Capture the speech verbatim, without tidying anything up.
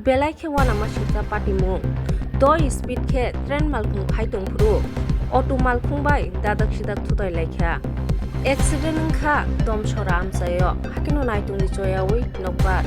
Belai khe uanama sirsa patimung. Doi speed khe train malkhung phai tongphuru auto malkhung bai dadak sidak thutai laikha. Accident wngkha, domsora amchaio, hakeno naitongdi choyawi nokbar.